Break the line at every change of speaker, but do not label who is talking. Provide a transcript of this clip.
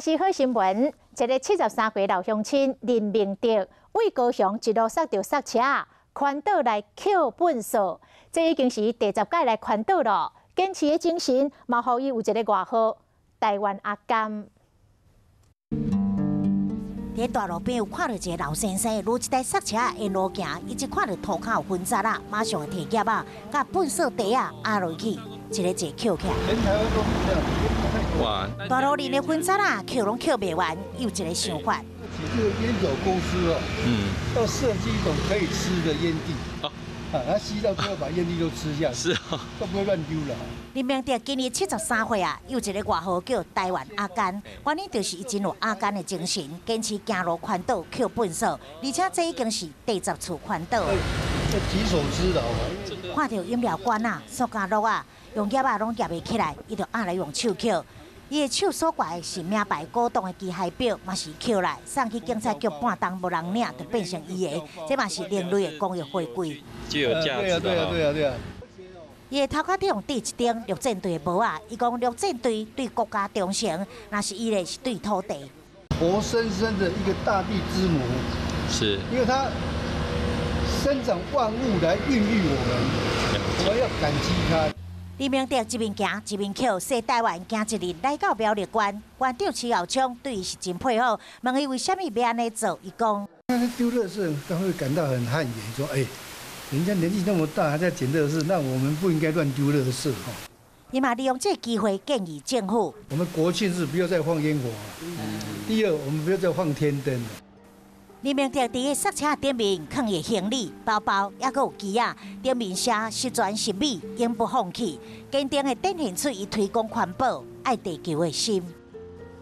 是好新聞，一个73歲老鄉親林明德，為高雄一路塞著塞車，環島來抾糞掃，這已經是第10屆來環島囉。堅持的精神，嘛予伊有一个外號——台灣阿甘。
佇大路邊有看著一个老先生，擼一台塞車沿路行，伊一看著塗跤有粉屑仔，馬上會提夾仔，共糞掃袋仔壓落去，一个一个抾起來。
哇！
大路裡的粉屑仔，抾攏抾袂完，有一个想法。
這個菸酒公司哦，要設計一種可以吃的菸蒂，啊，它吸到最後把菸蒂都吃下去，
是啊，
都不會亂丟了。
林明德今年73歲啊，有一个外號叫台灣阿甘，原因就是伊真有阿甘的精神，堅持行路環島抾糞掃，而且這已經是第10次環島。
舉手之勞啊！
看著飲料罐仔、塑膠袋仔，用夾仔攏夾袂起來，伊就壓來用手抾。伊的手所掛的是名牌古董的機械錶，嘛是抾來送去警察局半冬無人領，就變成伊的。這嘛是另類的公益回饋。
具有價值。
對啊對啊對啊對啊！
伊的頭殼頂戴一頂陸戰隊的帽仔，伊講陸戰隊對國家忠誠，若是伊咧是對土地。
活生生的一個大地之母，
是，
因為它生長萬物來孕育我們，我們要感激它。
林明德一面行一面抾，踅台灣行一日來到苗栗縣，縣長徐耀昌對伊是真佩服，問伊為啥物欲按呢做，伊講：
那丟垃圾，他會感到很汗顏，說：哎，人家年紀那麼大，還在撿垃圾，那我們不應該亂丟垃圾。
伊嘛利用這個機會建議政府：
我們國慶日不要再放煙火。第二，我們不要再放天燈。
林明德佇个塞車頂面囥伊行李、包包，猶閣有機仔，頂面寫十全十美，永不放棄，堅定的展現出伊推廣環保、愛地球的心。